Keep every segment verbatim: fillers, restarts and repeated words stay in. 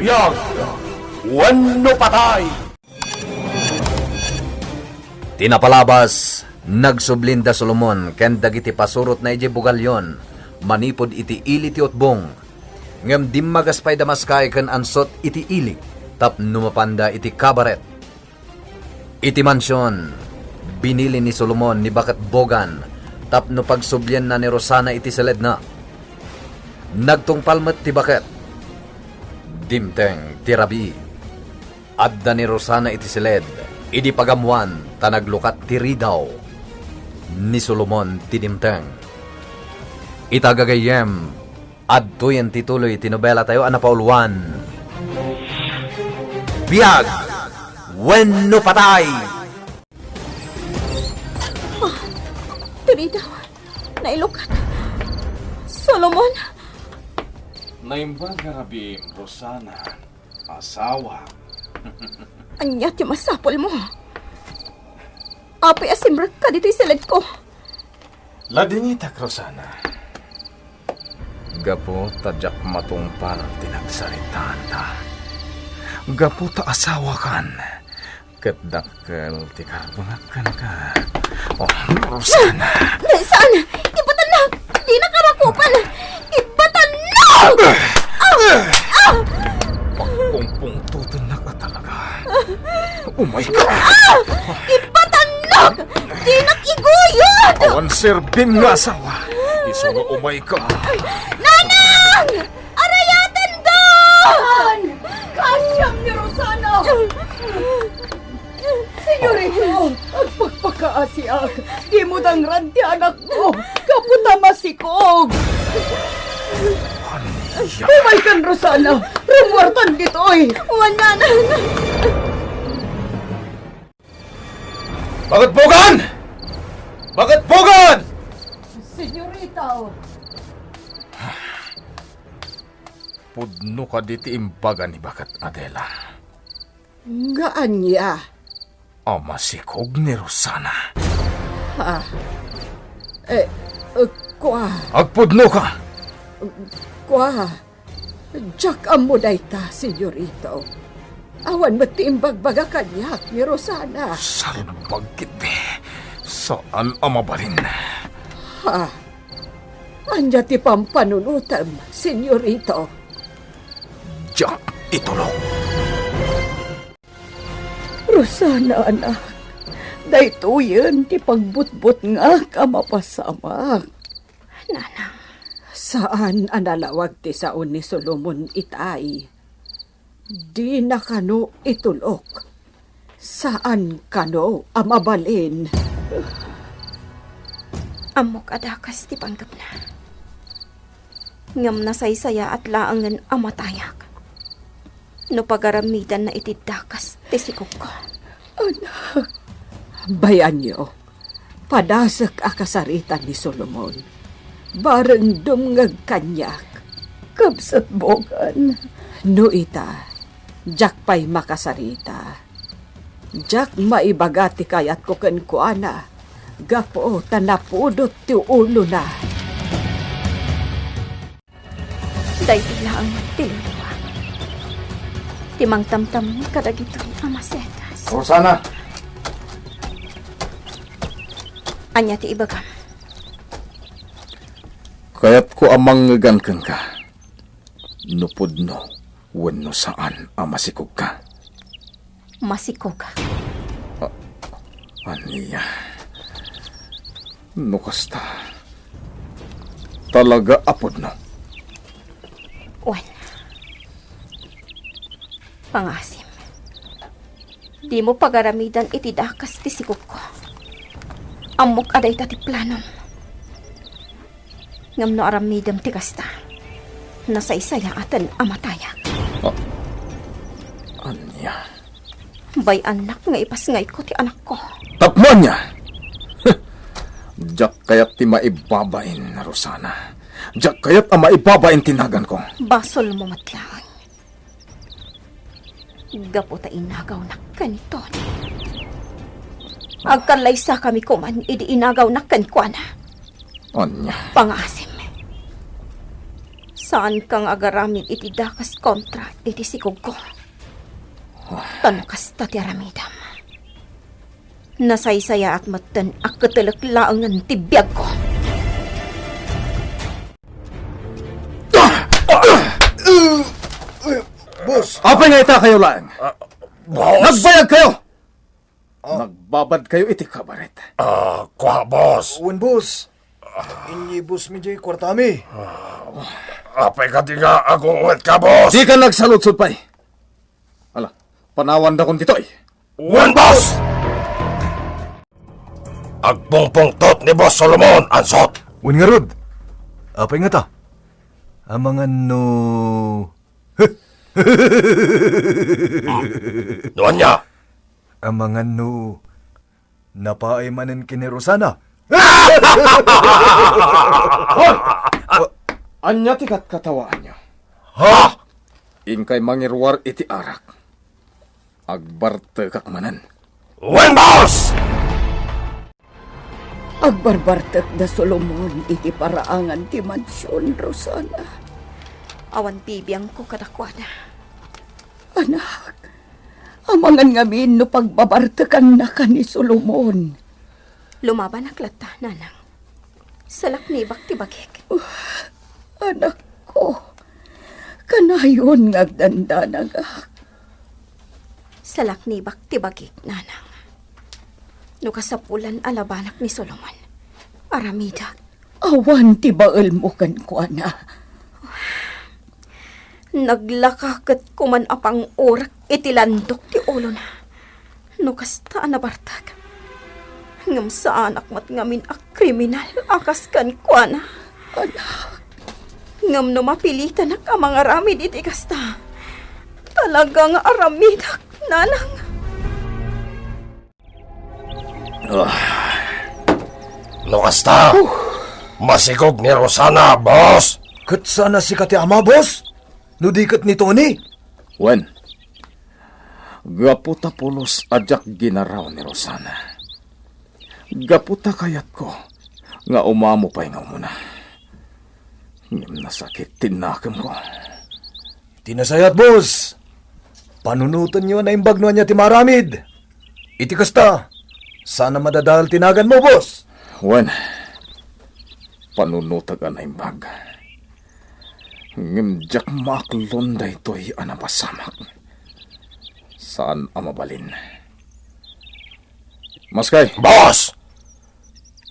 Biag wenno patay! Ti napalabas, nagsublin da Solomon ken dagiti pasurotna idiay bugalyon manipud iti ili ti utbong. Ngem dimmagas pay da maskay ken ansot iti ili tapno mapanda iti kabaret. Iti mansion, binili ni Solomon ni baket Bogan tapno pagsublienna ni Rosana iti siledna. Nagtungpal met ti baket. Dimteng ti rabii. Adda ni Rosana iti siled idi pagammoan ta naglukat ti ridaw. Ni Solomon ti dimteng. Ita gagayyem, adtoyen ti tuloy ti nobelatayo a napauluan, Biag wenno Patay! Ah, ti ridaw. Nailukat. Solomon! Naimbag nga rabiim, Rosana. Asawa. Ania ti masapulmo? Apay a simrekka ditoy siledko? Ladingitak, Rosana. Gapu ta diak matungpal ti nagsaritaanta. Gapu ta asawakan, ket dakkel ti karbengak kenka. Oh, Rosana. Saan? Ibatannak! Dinak a rakupan! Ibatannak! Ah! Ah! Pagpungpungtotennak a talaga. Umayka! Ah! Ibatannak! Dinak iguyod! Awan serbim nga asawa. Isu nga umayka. Nanang! Arayatenda! Saan? Kaasiam ni Rosana! Senyorito, agpakpakaasiak. Dimo dangran ti anakko. Gapu ta masikog. Ania? Umaykan, Rosana. Rummuartan ditoy. Wen, Nanang. Baket Bogan! Baket Bogan! Senyorito. Pudno kadi ti imbaga ni Baket Adela? Nga ania? A masikog ni Rosana. Ha? Eh, eh, kua. Agpudnoka! Kua. Diak ammo dayta, Senyorito. Awan met ti imbagbaga kaniak ni Rosana. Salbag ketdi. Saan a mabalin. Ha? Ania ti pampanunotem, Senyorito? Diak itulok. Rosana, anak, daytoyen ti pagbutbutngak a mapasamak. Nanang. Saan a nalawag ti sao ni Solomon itay. Dina kano itulok. Saan kano a mabalin. Ammok a dakas ti panggepna. Ngem nasaysayaat laengen a matayak no pagaramidanna iti dakas ti sikogko. Anak. Bayanyo, padasek a kasarita ni Solomon. Bareng dumngeg kaniak. Kabsat, Bogan. No ita, diak pay makasarita. Diak maibaga ti kayatko kenkuana, gapu ta napudot ti ulona. Daytoy laeng ti luluam. Ti mangtamtamni kadagitoy a masetas. Rosana! Ania ti ibagam? Kayatko a mangngegan kenka. No pudno wenno saan a masikogka. Masikogak. A-, ania? No kasta, talaga a pudno? Wen. Pangaasim. Dimo pagaramidan iti dakas ti sikogko. Ammok a dayta ti planom. Ngem no aramidem ti kasta, nasaysayaaten a matayak. A-, ania? Bay-annak nga ipasngayko ti anakko. Tapno ania? Diak kayat ti maibabain, Rosana. Diak kayat a maibabain ti naganko. Basolmo met laeng. Gapu ta inagawnak ken ni Tony. Agkallaysakami koman idi inagawnak kenkuana. Ania? Pangaasim. Saanka nga agaramid iti dakas kontra iti sikogko. Ta no kasta ti aramidem, nasaysayaat metten a ketelek laengen ti biagko. Boss! Apay nga ita kayo laeng? Ah, boss! Nagbayag kayo! Ah. Nagbabad kayo iti kabaret. Ah, kua, boss. Wen, boss. Inyibusmi diay kuartami. Apay kadi nga agungoetka, boss? Dika nagsaludsod pay. Ala, panawandakon ditoy. Wen, boss! Agpungpungtot ni Boss Solomon, ansot. Wen ngarud. Apay ngata? Amangan no... No ania? Amangan no napaay manen ken ni Rosana. Hoy! Ania ti katkatawaanyo? Ha? Inkay mangiruar iti arak. Agbartekak manen. Wen, boss! Agbarbartek da Solomon iti paraangan ti mansion, Rosana. Awan bibiangko kadakuada. Anak, amangan ngamin no pagbabartekannaka ni Solomon. Lumabanak latta, nanang. Salaknibak ti bagik. Anakko, kanayon nga agdandanagak. Salaknibak ti bagik, nanang. No kasapulan a labanak ni Solomon, aramidak. Awan ti baelmo kenkuana. Naglaka ket kuman a pangurek iti landok ti ulona. No kasta a nabartek, ngem saanak met ngamin a kriminal a kas kenkuana. Anak. Ngem no mapilitanak a mangaramid iti kasta, talaga nga aramidak, nanang. Ah. No kasta, masikog ni Rosana, boss. Ket saan a sika ti ama, boss? No di ket ni Tony? Wen, gapu ta pulos a diak ginaraw ni Rosana. Gapu ta kayatko nga umamo pay nga umuna. Ngem nasakit ti nakemko. Ti nasayaat, boss. Panunotenyo a naimbag no ania ti maaramid. Iti kasta, saan a madadael ti naganmo, boss. Wen, panunotek a naimbag. Ngem diak maaklon daytoy a napasamak. Saan a mabalin. Maskay. Boss!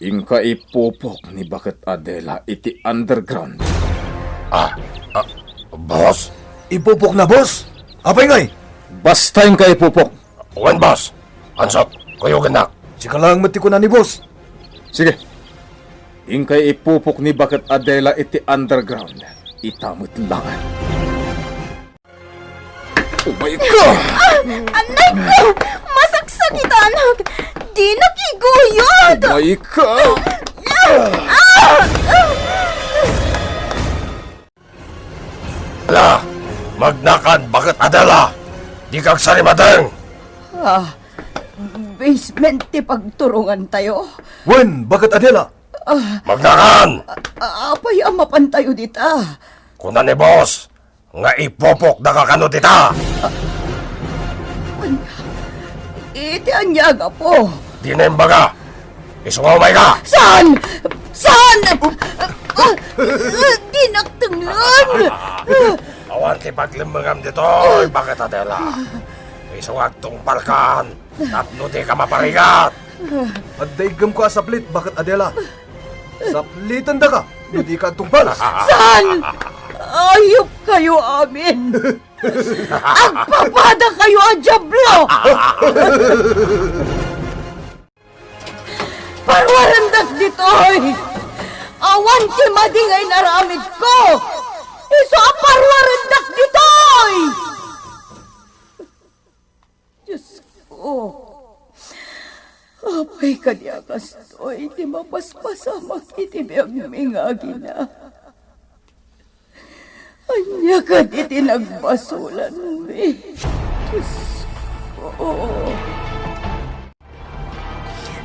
Inka ipupok ni Baket Adela iti underground. Ah, ah, boss? Ipupok na, boss? Apay ngay? Basta inka ipupok. Wen, boss. Ansot, kuyogennak. Sika laeng met ti kuna ni boss. Sige. Inka ipupok ni Baket Adela iti underground. Ita met laeng. Umay ka! Ah! Anak ko! Masaksakitanak! Dinak iguyod! Umay ka! Ah! Ah! Ala! Magnakan, Baket Adela! Dika agsarimateng! Ah, basement ti pagturongantayo? Wen, Baket Adela! Ah. Magnakan! A-, apay a mapantayo dita? Kuna ni boss, nga ipupokdaka kano dita. Ania? Iti ania, Apo? Dina imbaga. Isu nga umayka. Saan? Saan? Ah, ah, dinak tenglen. Awan ti paglemmengam ditoy, Baket Adela. Isu nga agtungpalkan. Tapno dika maparigat. Adda iggemko a saplit, Baket Adela. Saplitendaka no dika agtungpal. Saan? Ayupkayo amin. Agpapadakayo a diablo! Parwarendak ditoy! Awan ti madi nga inaramidko! Isu a parwarendak ditoy! Diosko, apay kadi a kastoy ti mapaspasamak iti biagmi nga agina? Ania kadi ti nagbasolanmi? Diosko.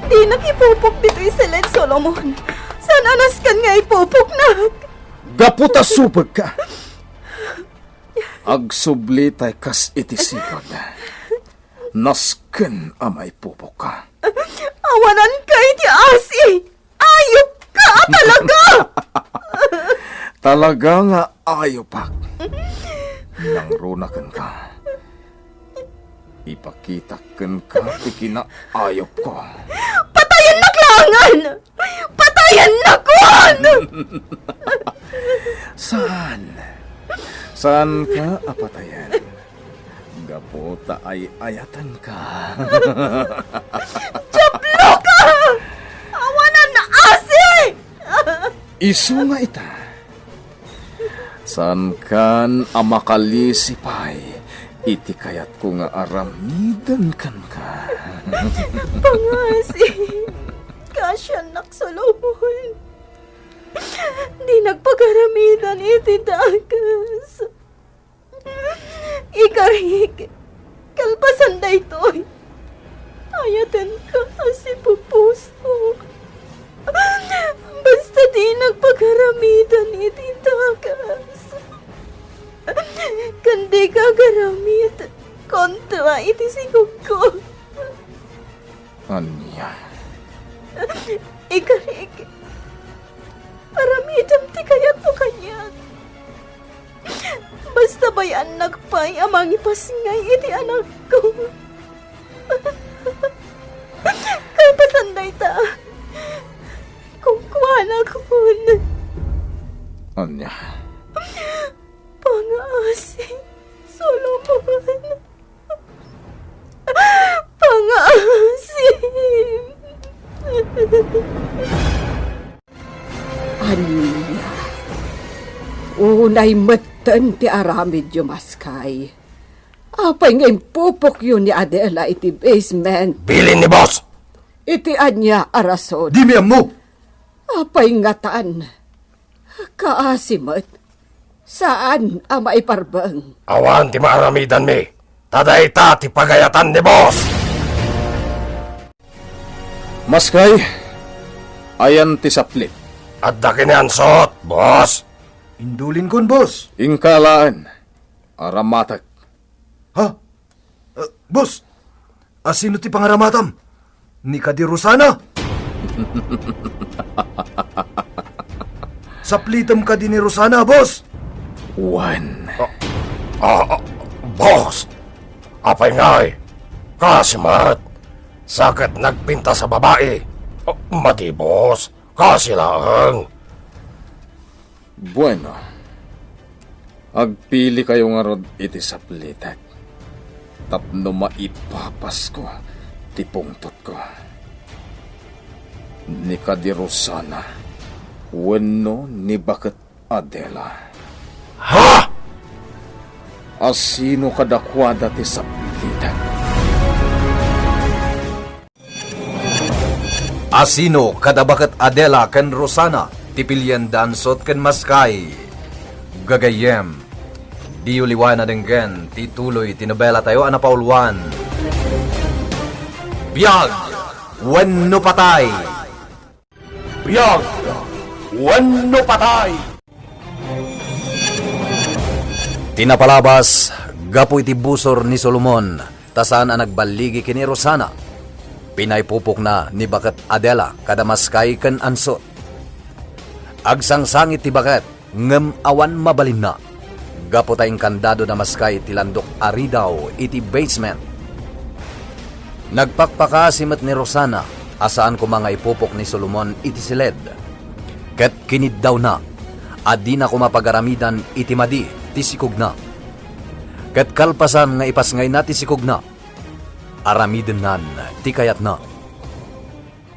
Dinak ipupok ditoy siled, Solomon. Saan a nasken nga ipupoknak? Gapu ta subek ka. Agsubli tay kas iti sigud. Nasken a maipupokka. Awananka iti asi! Ayupka a talaga! Talaga nga ayupak. Nangruna kenka. Ipakitak kenka ti kinaayupko. Patayennak laengen! Patayennak! Saan? Saanka a patayen? Gapu ta ay-ayatenka. Diabloka! Awanan a asi! Isu nga ita, saankan a makalisi pay iti kayatko nga aramiden kenka. Pangngaasim, kaasiannak, Solomon. Dinak pagaramidan iti dakes. Ikarik, kalpasan daytoy, ayatenka a sipupusok. Basta dinak pagaramidan iti dakes. Ken dika agaramid kontra iti sikogko. Ania? Ikarik, aramidem ti kayatmo kaniak. Basta bay-annak pay a mangipasngay iti anakko. Kalpasan dayta, kunkuanakon. Ania? Pangngaasim, Solomon. Pangngaasim. Ania? Unay metten ti aramidyo, maskay. Apay nga impupokyo ni Adela iti basement? Bilin ni boss! Iti ania a rason? Dimi ammo! Apay ngatan? Kaasi met, saan a maiparbeng. Awan ti maaramidanmi, ta dayta ti pagayatan ni boss. Maskay, ayan ti saplit? Adda ken ni Ansot, boss. Indulinkon, boss. Inka alaen, aramatek. Ha? Eh, boss, asino ti pangaramatam? Ni kadi Rosana? Saplitem kadi ni Rosana, boss? Wen. Ah, ah, ah, boss, apay ngay? Kasi met, sa ket nagpintas a babai. Ah, madi, boss, kasi laeng. Bueno, agpilikayo ngarud iti saplitek tapno maipapasko ti pungtotko. Ni kadi Rosana wenno ni baket Adela? Ha? Asino kadakuada ti saplitek? Asino kada baket Adela ken Rosana ti pilien da Ansot ken Maskay? Gagayyem, diyo liwayan a denggen ti tuloy ti nobelatayo a napauluan, Biag wenno Patay. Biag wenno Patay. Ti napalabas, gapu iti busor ni Solomon, ta saan a nagballigi ken ni Rosana, pinaipupokna ni baket Adela kada Maskay ken Ansot. Agsangsangit ti baket, ngem awan mabalinna, gapu ta inkandado da Maskay ti landok a ridaw iti basement. Nagpakpakaasi met ni Rosana a saan koma nga ipupok ni Solomon iti siled, ket kiniddawna a dina koma pagaramidan iti madi ti sikogna. Ket kalpasan nga ipasngayna ti sikogna, aramidennan ti kayatna.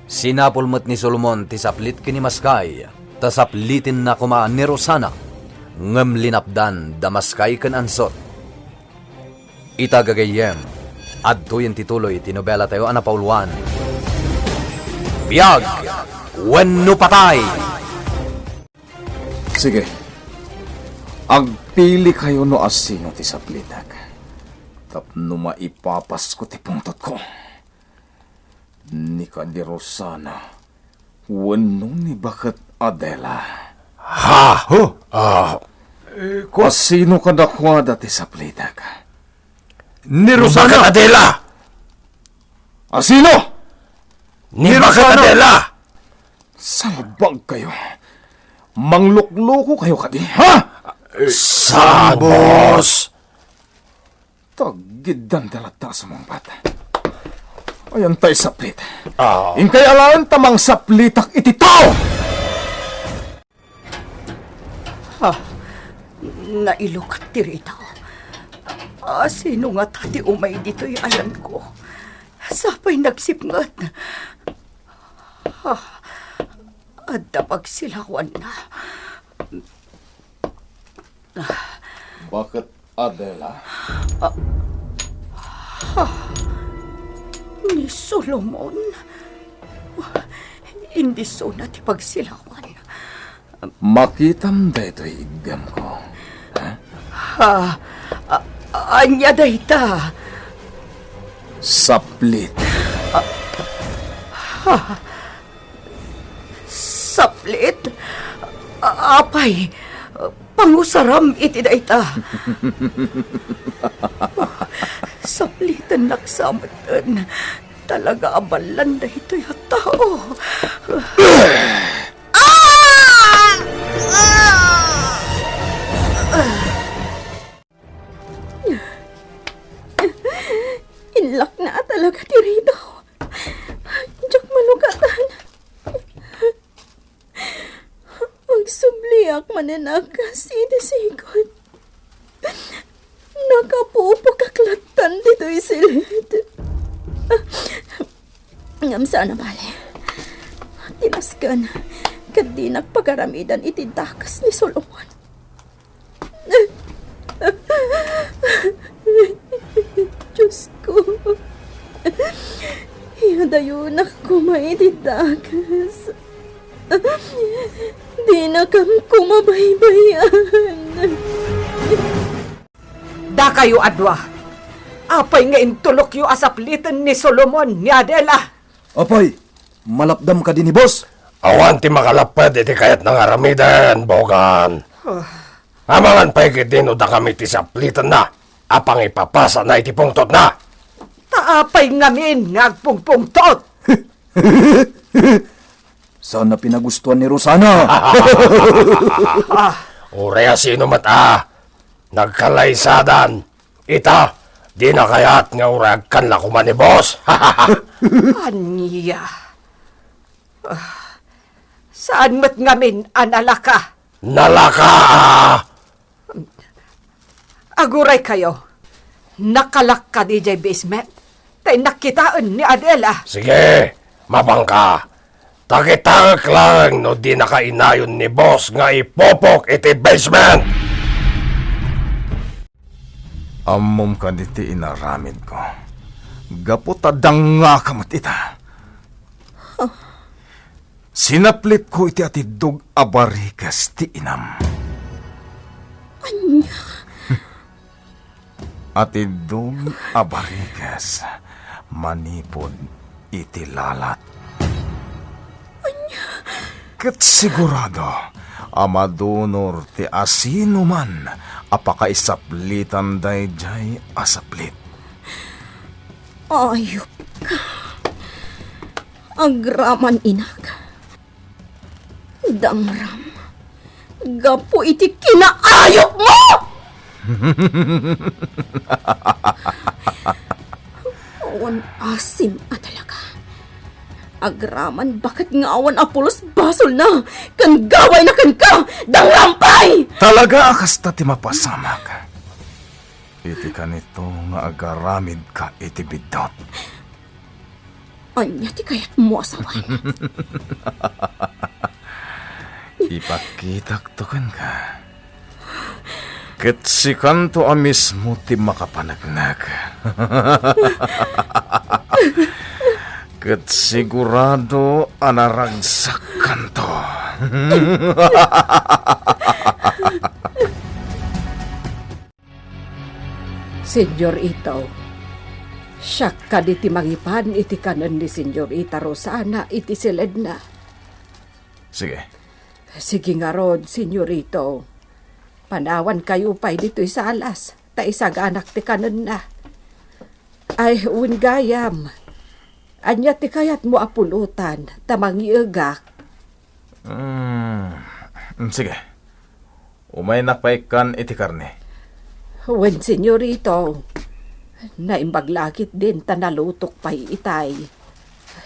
Sinapul met ni Solomon ti saplit ken ni Maskay, ta saplitenna koma ni Rosana, ngem linapdan da Maskay ken Ansot. Ita gagayyem, adtoyen ti tuloy ti nobelatayo a napauluan, Biag wenno Patay! Sige, agpilikayo no asino ti saplitek tapno maipapasko ti pungtotko. Ni kadi Rosana wenno ni baket Adela? Ha? Huh? Ah, Eh, kua- Asino kadakuada ti saplitek? Ni Rosana. Bakit Adela? Asino? Ni Ni Rosana. Bakit Adela? Salbag kayo. Manglukloko kayo kadi, ha? Saan, boss? Tagiddan da latta a sumungbat. Ayan tay saplit. Ah. Inkay alaen ta mangsaplitak iti tao! Ah, nailukat ti rita. Ah, sino nga ta ti umay ditoy ayanko? Sapay nagsipnget. Ah, adda pagsilawanna. Bakit, Adela? Ni Solomon? Indisona ti pagsilawan. Makitam daytoy iggamko. Ha? Ha? A-, ania dayta? Saplit. Saplit? Apay, pangusaram iti dayta. Sapliten naksameten. Talaga a ballan daytoy a tao. Ah! Ah! Inlakna talaga ti ridaw. Diak malukatan. Agsubliak manen a kas iti sigud. Nakapupokak lattan ditoy silid. Ngem saan a bale. Tinasken, ket dinak pagaramidan iti dakes ni Solomon. Diosko, iyadayonak koma iti dakes. Dinakam koma baybay-an. Dakayo a dua, apay nga intulokyo a sapliten ni Solomon ni Adela? Apay, malapdam kadi ni boss? Awan ti makalapped iti kayatna nga aramiden, Bogan. Ah. Amangan pay ketdi no dakami ti saplitenna a pangipapasana iti pungtotna. Ta apay ngamin nga agpungpungtot? Saan a pinagustuan ni Rosana. Uray a sino met a nagkalaysadan, ita, dina kayat nga uray agkanla koma ni boss. Ania? Ah, saan met ngamin a nalaka? Nalaka a! Aguray kayo. Nakalak kadi jay basement. Ta innak kitaen ni Adela. Sige, mapanka. Ta kitaek laeng no dinaka inayon ni boss nga ipupok iti basement. Ammom kadi ti inaramidko. Gapu ta dangngaka met ita. Sinaplitko iti atiddog a barikes ti inam. Ania? Atiddog a barikes manipud iti lalat. Ket sigurado a madunor ti asinoman a pakaisaplitan daydiay a saplit. Ayupka. Agraman inak. Dangram. Gapu iti kinaayupmo! Awan asim a talaga. Agraman baket nga awan a pulos basolna ken gawayna kenka, dangrampay! Talaga a kasta ti mapasamak. Iti kanito nga agaramidka iti biddut. Ania ti kayatmo a sawen? Ipakitakto kenka. Ket sikanto a mismo ti makapaneknek. Ket sigurado a naragsakkanto. Señor Ito, siak kadi ti mangipan iti kanen ni Señorita Rosana iti siledna. Sige. Sige ngarud, Señor Ito. Panawankayo pay ditoy salas, ta isaganak ti kanenna. Ay, wen gayam, ania ti kayatmo a pulotan ta mangiegak? Hmm, sige. Umaynak pay kan iti karne. Wen, senyorito. Naimbag la ketdin ta nalutok pay itay.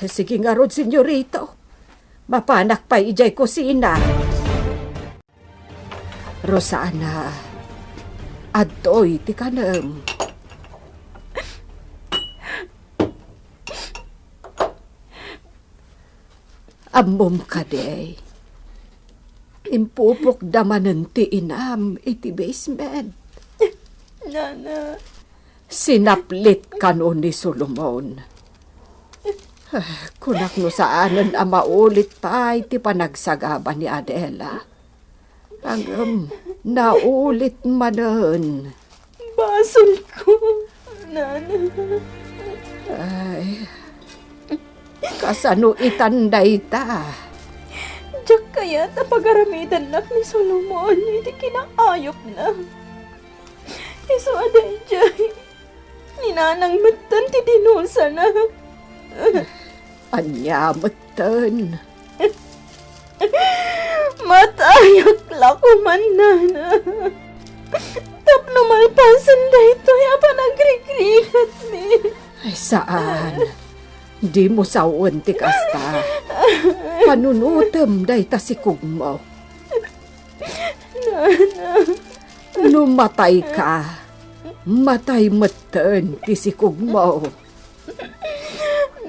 Sige ngarud, senyorito. Mapanak pay idiay kusina. Rosana, adtoy ti kanem. Ammom kadi, impupokda manen ti inam iti basement. Nana. Sinaplit kano ni Solomon. Ah, kunak no saanen a maulit pay ti panagsagaba ni Adela. Ngem, naulit manen. Basolko, Nana. Ay, kasano itan dayta? Diak kayat a pagaramidannak ni Solomon iti kinaayupna. Isu a daydiay, ni Nanang metten ti dinusana. Ania metten? Matayak la koman, Nana. Tapno malpasen daytoy a panagrigrigatmi. Ay, saan. Dimo sawen ti kasta. Panunotem dayta sikogmo. Nana. No matayka, matay metten ti sikogmo.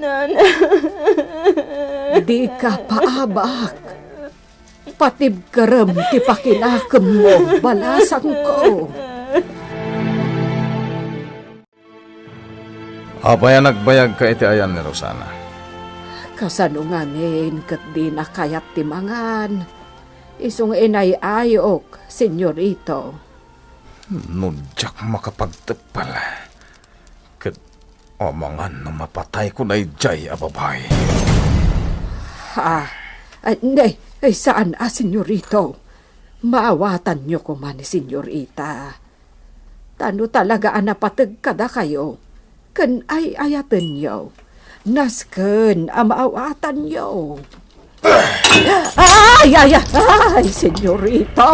Nana. Dika paabak. Patibkerem ti pakinakemmo, balasangko. Apay a nagbayagka iti ayan ni Rosana? Kasano ngamin ket dina kayat ti mangan? Isu nga inay-ayok, senyorito. No diak makapagteppel, ket amangan no mapatayko daydiay a babai. Ah, ay, nay, ay, saan a, senyorito. Maawatanyo koma ni senyorita. Ta no talaga a napateg kadakayo, ken ay-ayatenyo, nasken a maawatanyo. Ay, ay, ay, ay, senyorito!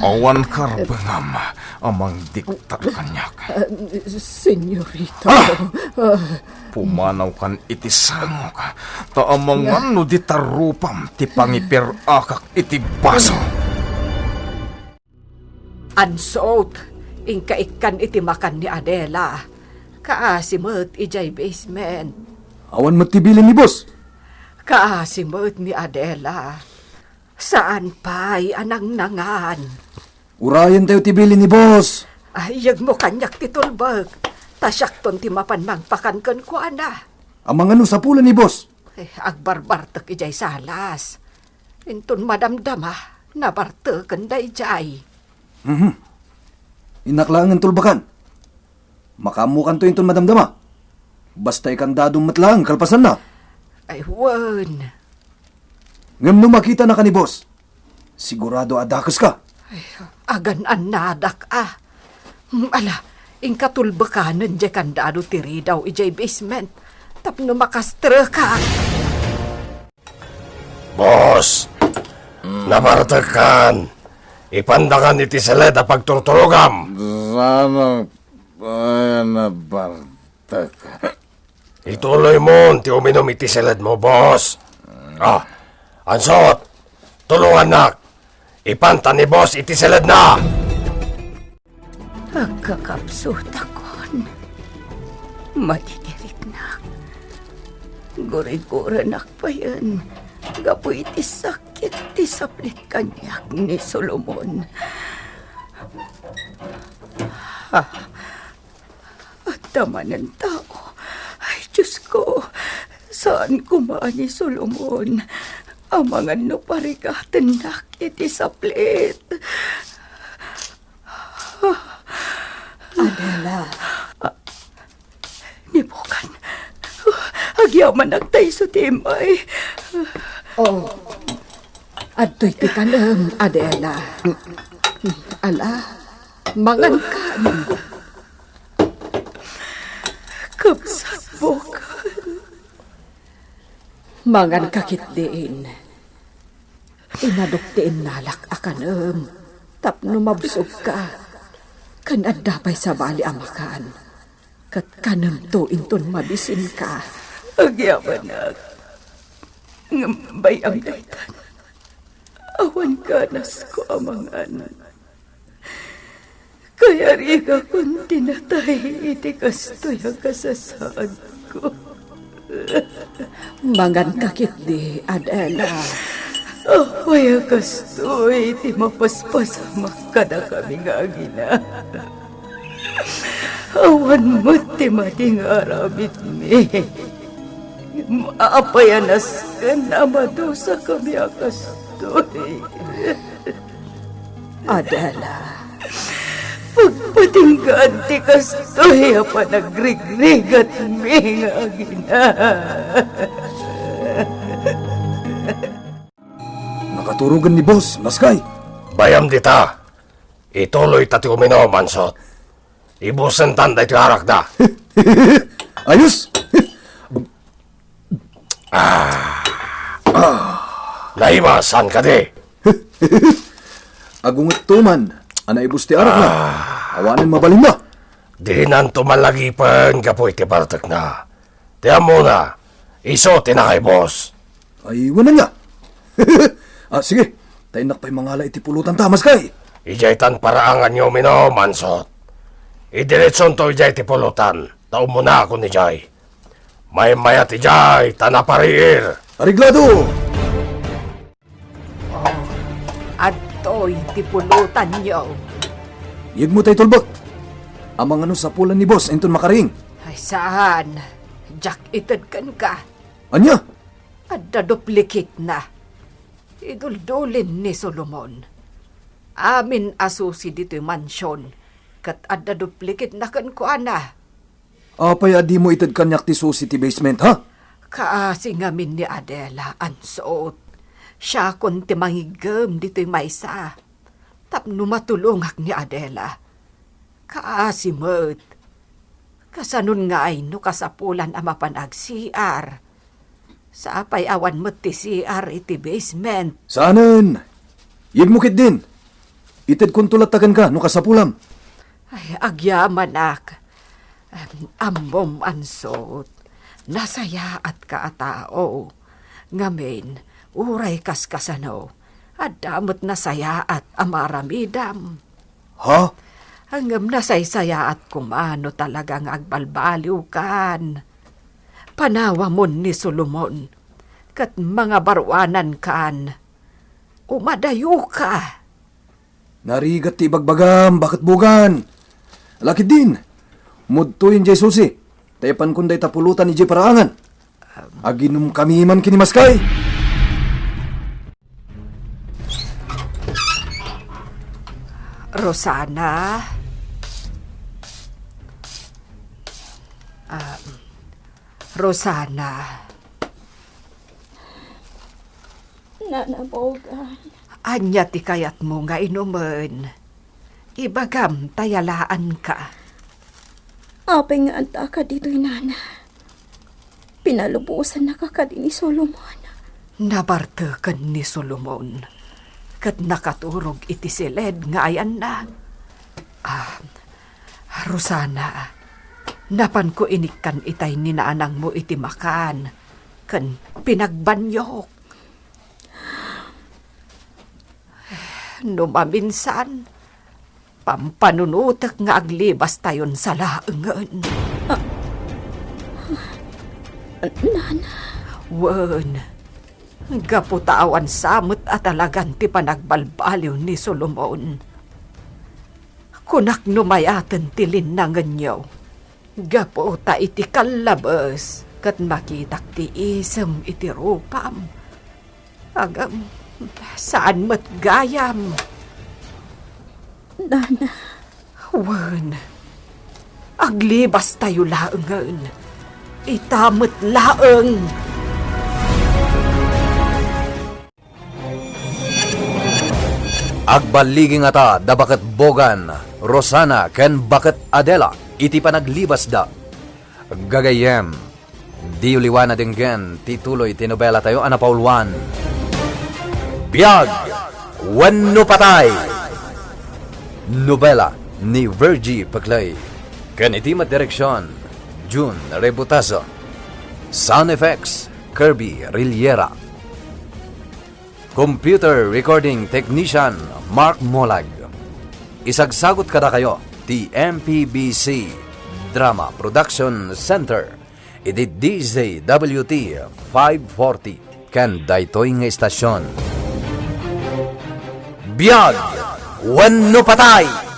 Awan karbengam a mangdikta kaniak. Ah, senyorito. Ah! Ah. Pumanawkan iti sangok, ta amangan no di tarrupam ti pangipirakak iti baso. Ansot, inka ikkan iti makan ni Adela. Kaasi met idiay basement. Awan met ti bilin ni boss. Kaasi met ni Adela. Saan pay a nangnangan. Urayentayo ti bilin ni boss. Ay, yegmo kaniak ti tulbek. Ta siakton ti mapan mangpakan kenkuana. Amangan no sapulan ni boss. Eh, agbarbartek idiay salas. Inton madamdama, nabarteken daydiay. Mhm. Innak laengen tulbakan. Makaammokanto inton madamdama. Basta ikandadom met laeng kalpasanna. Ay, wen. Ngem no makitanaka ni boss, sigurado a dakeska. Ay, agan-annadak a. Hmm, ala, inka tulbekanen diay kandado ti ridaw idiay basement tapno makastreka. Boss, nabartekkan. Ipandakan iti seled a pagturturogam. Saan pay a nabartek? Ituloymon ti uminum iti seledmo, boss. Ah, ansot, tulongannak. Ipanta ni boss iti seledna. Agkakapsutakon. Matitiriknak. Guriguranak payen gapu iti sakit ti saplit kaniak ni Solomon. Ah, adda manen tao. Ay, Diosko, saan koma ni Solomon. Amangan no parigatennak iti saplit. Adela. Ni Bukan. Agyamanak ta isu ti immay. Oh. Adtoy ti kanem, Adela. Ala, mangankan. Kabsat, bukel. Manganka ketdin. Inadok ti innalak a kanem tapno mabsogka. Ken adda pay sabali a makan. Ket kanemto inton mabisinka. Agyamanak. Ngem bay-am daytan. Awan ganasko a mangan. Kayarigakon ti natay iti kastoy a kasasaadko. Manganka ketdi, Adela. Apay a kastoy ti mapaspasamak kadakami nga agina? Awan met ti madi nga aramidmi. Apay a nasken a madusakami a kastoy? Adela. Pagpatinggaan ti kastoy a panagrigrigatmi nga agina. Nakaturogen ni Boss, Maskay. Bay-am dita. Ituloyta ti uminom, Ansot. Ibusentan daytoy arakda. Ayos! Ah. Naimasan kadi? Agungetto man a naibus ti arakna. Ah. Awanen mabalinna. Dinanto malagipen gapu iti bartekna. Ti ammona, isu ti nakaibus. Ay, wen ania? Ah, sige, ta innak pay mangala iti pulotanta, Maskay. Idiaytan paraanganyo uminom, Ansot. Idiretsonto idiay ti pulotan, ta umunakon idiay. Maymayat idiay, ta napariir. Areglado! Oh, adtoy ti pulotanyo. Yegmo tay tulbek. Amangan no sapulan ni Boss inton makariing. Ay, saan? Diak ited kenka. Ania? Adda duplikitna. Iduldulin ni Solomon. Amin a susi ditoy mansion, ket adda duplikitna kenkuana. Apay a dimo ited kaniak ti susi ti basement, ha? Kaasi ngamin ni Adela, Ansot. Siakon ti mangiggem ditoy maysa tapno matulongak ni Adela. Kaasi met. Kasanon ngay no kasapulan a mapan ag-C R? Sapay awan met ti C R iti basement. Saanen! Yegmo ketdin. Itedkonto latta kenka no kasapulam. Ay, agyamanak. Em, ammom, Ansot, nasayaatka a tao. Ngamin, uray kaskasano, adda met nasayaat a maaramidam. Ha? Ngem nasaysayaat koma no talaga nga agbalbaliwkan. Panawamon ni Solomon, ket mangabaruanankan. Umadayoka. Narigat ti ibagbagam, Baketbogan. Ala ketdin, mudtoyen diay susi, ta ipankon dayta pulotan idiay paraangan. Aginumkami man ken ni Maskay. Rosana. Ah, Rosana. Nana Bogan. Ania ti kayatmo nga inumen? Ibagam ta yalaanka. Apay nga addaka ditoy, Nana? Pinalubosannaka kadi ni Solomon? Nabarteken ni Solomon, ket nakaturog iti siled nga ayanna. Ah, Rosana, napanko inikkan itay ni nanangmo iti makan, ken pinagbanyok. No maminsan, pampanunotek nga aglibastayon sa laengen. Ah, Nana. Wen, gapu ta awan sa met a talagan ti panagbalbaliw ni Solomon. Kunak no mayaten ti linnangenyo. Gapu ta iti kallabes ket makitak ti isem iti rupam. Agam, saan met gayam. Nana. Wen, aglibastayo laengen. Ita met laeng. Agballigi ngata da Baket Bogan, Rosana, ken Baket Adela iti panaglibasda. Gagayyem, diyo liwan a denggen ti tuloy ti nobelatayo a napauluan, Biag wenno Patay. Nobela ni Virgie Peclay. Ken iti madireksion, Jun Rebutazo. Sound effects, Kirby Riliera. Computer Recording Technician, Mark Molag. Isagsagut kadakayo ti M P B C Drama Production Center iti D Z W T five forty ken daytoy nga istasion. Biag wenno Patay!